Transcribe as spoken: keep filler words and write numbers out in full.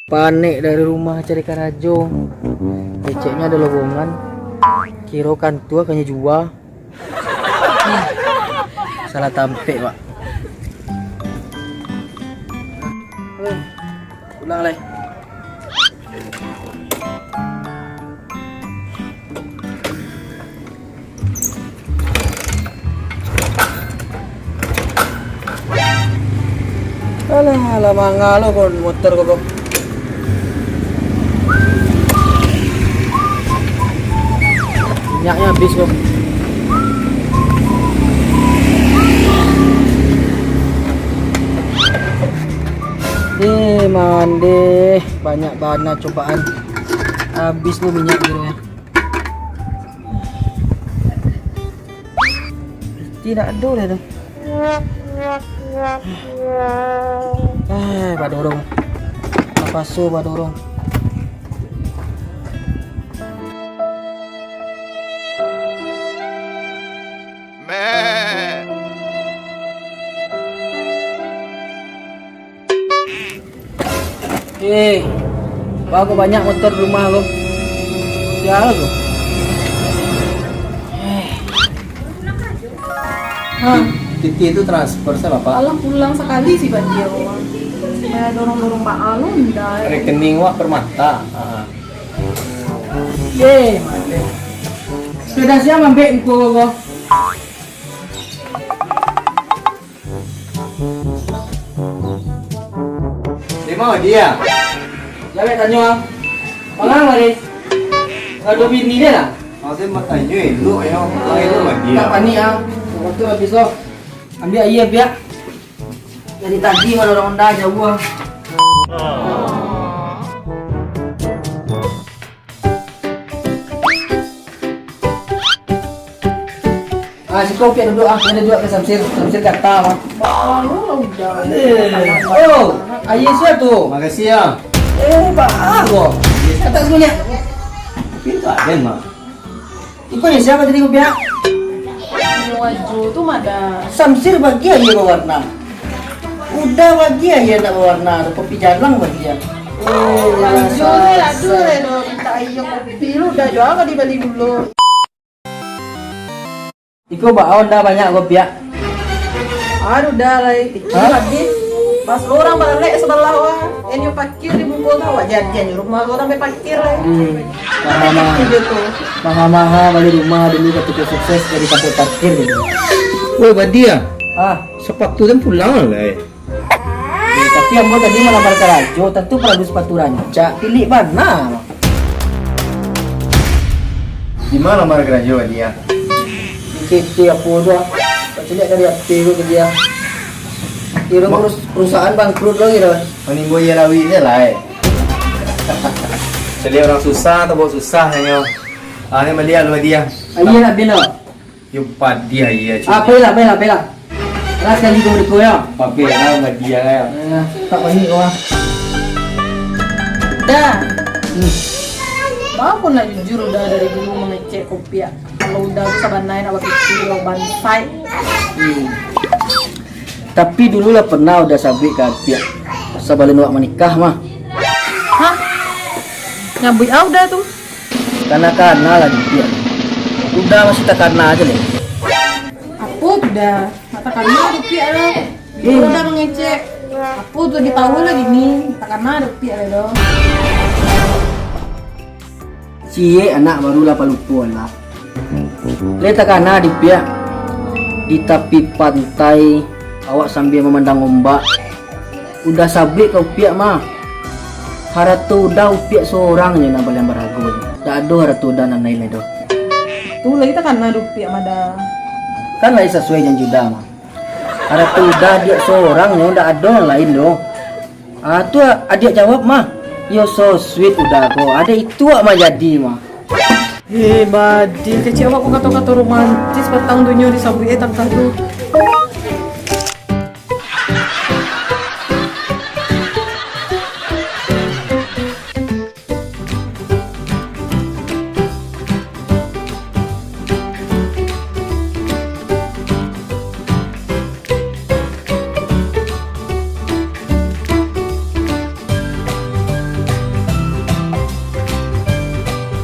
Panek dari rumah cari karajo. Keceknyo ado lowongan. Kiro kantua kanyo jua. Salah tampek, Pak. Pulang lai. Alah, alah, manga lo kon motor ko, ko. Minyaknyo habis, ko. Eh, mandeh, banyak bana cobaan. Habis lo minyak biru. Tidak ado lah tu. Ah, badorong. Tapaso badorong. Eh, baa kok banyak motor di rumah ko? Sia ko? Eh. Hah? Titi itu transfer sa, Bapak? Alah, pulang sakali si Badia ko. Kaya dorong-dorong baa lo, ndak. Rekening wak Permata. Ah. Eh, mande. Sepeda sia mambek muko ko? Di ma Badia? Jan banyak tanyo, ah. Manga mari? Ado bini den lah. Ado batanyo elok, yo. Manga elok Badia. Tak panik, ah. Waktu habis lo. Ambiak aia, Piak. Dari tadi mah dorong onda jauah, ah. Ah, siko Piak duduak, ah. Ado duduak ka Samsir. Samsir kata, mah. Baru lah udah. Eh, oh, aia sia tu. Makasih, ya. Eh, baa ko? Kata semuanya. Pintu aden, mah. Iko ni sia tadi ko, Piak? Wajo tu, Mada. Samsir bagi aia bawarna. Uda bagi aia ndak bawarna, ada kopi jalang bagi aia. Oh, wajo ni, aduh, eh, do, minta aia kopi lu, udah jual ka dibali dulu. Iko baa onda banyak ko, Piak? Aduh, dah lai. Hah? Habis. Pas urang baralek sabalah, wah. Enyo parkir di muko tu, awak jadian di rumah urang be parkir, lai. Hmm. Maha-maha. Itu tu. Maha-maha bali rumah dulu, katiko sukses jadi tampek parkir gitu. Woi, Badia. Ah. Sapatu den pulang lai. Eh, tapi ambo tadi malamar karajo, tantu paralu sapatu rancak, pilik bana. Di ma lamar karajo, Badia? Di C T apo tu, ah. Tak caliak dari H P ko tadi, ah. Kiro Ma- perus-, perusahaan bangkrut lo kiro. Manimbo aia lawik se lai. Caliak urang susah, tabao susah, nyo. Ah, ni baliak lu, Badia. Aia nak bilo? Yo, padiah, iyo, cuy. Ah, pailah, pailah, pailah. Lah sakali tu beko, yo. Pakai lah, Badia, yo. Eh, tak panik kau, ah. Dah. Hmm. Baa pun lah jujur Uda dari dulu mangecek Kopiak. Kalau Uda tu sabananyo nak bapikir, bansai. Hmm. Tapi dulu lah pernah Uda sabuik ka Kopiak. Sabalun awak manikah mah. Hah? Nyabuik a Uda tu? Kana-kana lah Kopiak. Uda masih takana aja leh. Apo tu Da? Nak takana Kopiak lah. Hmm. Uda mangecek. Apo tu ditahu lah kini. Takana Kopiak lah doh. Ciek anak baru lah palupo lah. Leh takana Kopiak. Di tapi pantai, awak sambia mamandang ombak. Uda sabuik ka Kopiak mah. Harato Uda Kopiak sorang je nan paliang barago tu. Dak ado harato Uda nan lain lai doh. Tu lai takana Kopiak mah Da. Kan lai sasuai janji Uda mah. Harato Uda adiak sorang nyo, dak ado nan lain doh. Ah, tu adiak jawab mah. Yo so sweet Uda ko. Ado itu awak mah jadi mah. Eh, Badi, kecek awak ko kato-kato romantis, patang dunyo disabuik, eh, takah tu.